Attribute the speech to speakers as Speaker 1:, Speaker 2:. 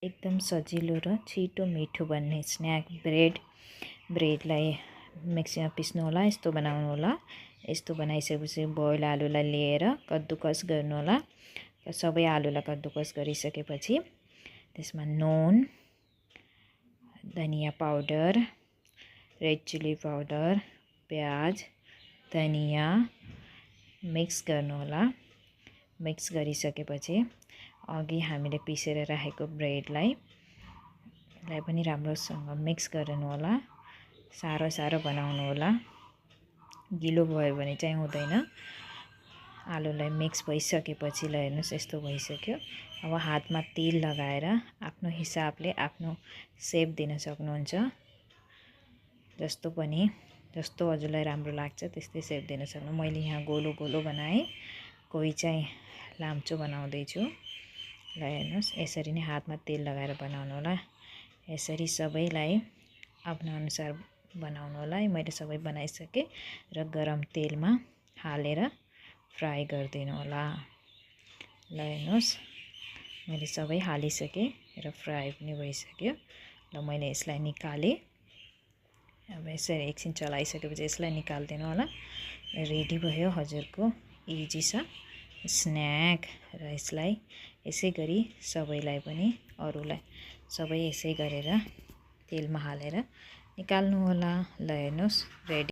Speaker 1: एकदम सजिलो र छिटो मिठो बन्ने स्न्याक ब्रेडलाई मिक्सीमा पिस्नु होला। यस्तो बनाउनु होला। यस्तो बनाइसकेपछि बोइल आलुलाई लिएर कद्दुकस गर्नु होला। सबै आलुलाई कद्दुकस गरिसकेपछि त्यसमा नुन, धनिया पाउडर, रेड चिली पाउडर, प्याज, धनिया मिक्स गर्नु होला। मिक्स गरिसकेपछि अघि हामीले पिसेर राखेको ब्रेडलाई पनि राम्रोसँग मिक्स गर्नु होला। सारो बनाउनु होला। गिलो भयो भने चाहिँ हुँदैन। आलुलाई मिक्स भइसकेपछि ल हेर्नुहोस् यस्तो भइसक्यो। अब हातमा तेल लगाएर आफ्नो हिसाबले आफ्नो सेप दिन सक्नुहुन्छ। जस्तो हजुरलाई राम्रो लाग्छ त्यस्तै सेप दिन सक्नु। मैले यहाँ गोलो गोलो बनाएँ, कोही चाहिँ लाम्चो बनाउँदैछु। ल हेर्नुहोस् यसरी नै हातमा तेल लगाएर बनाउनु होला। यसरी सबैलाई आफ्नो अनुसार बनाउनु होला। मैले सबै बनाइसकेँ र गरम तेलमा हालेर फ्राई गरिदिनु होला। ल हेर्नुहोस् मैले सबै हालिसकेँ र फ्राई पनि भइसक्यो। ल मैले यसलाई निकालेँ। अब यसरी एकछिन चलाइसकेपछि यसलाई निकालिदिनु होला। रेडी भयो हजुरको इजी छ स्न्याक। र यसलाई यसै गरी सबैलाई पनि अरूलाई सबै यसै गरेर तेलमा हालेर निकाल्नु होला। ल हेर्नुहोस् रेडी।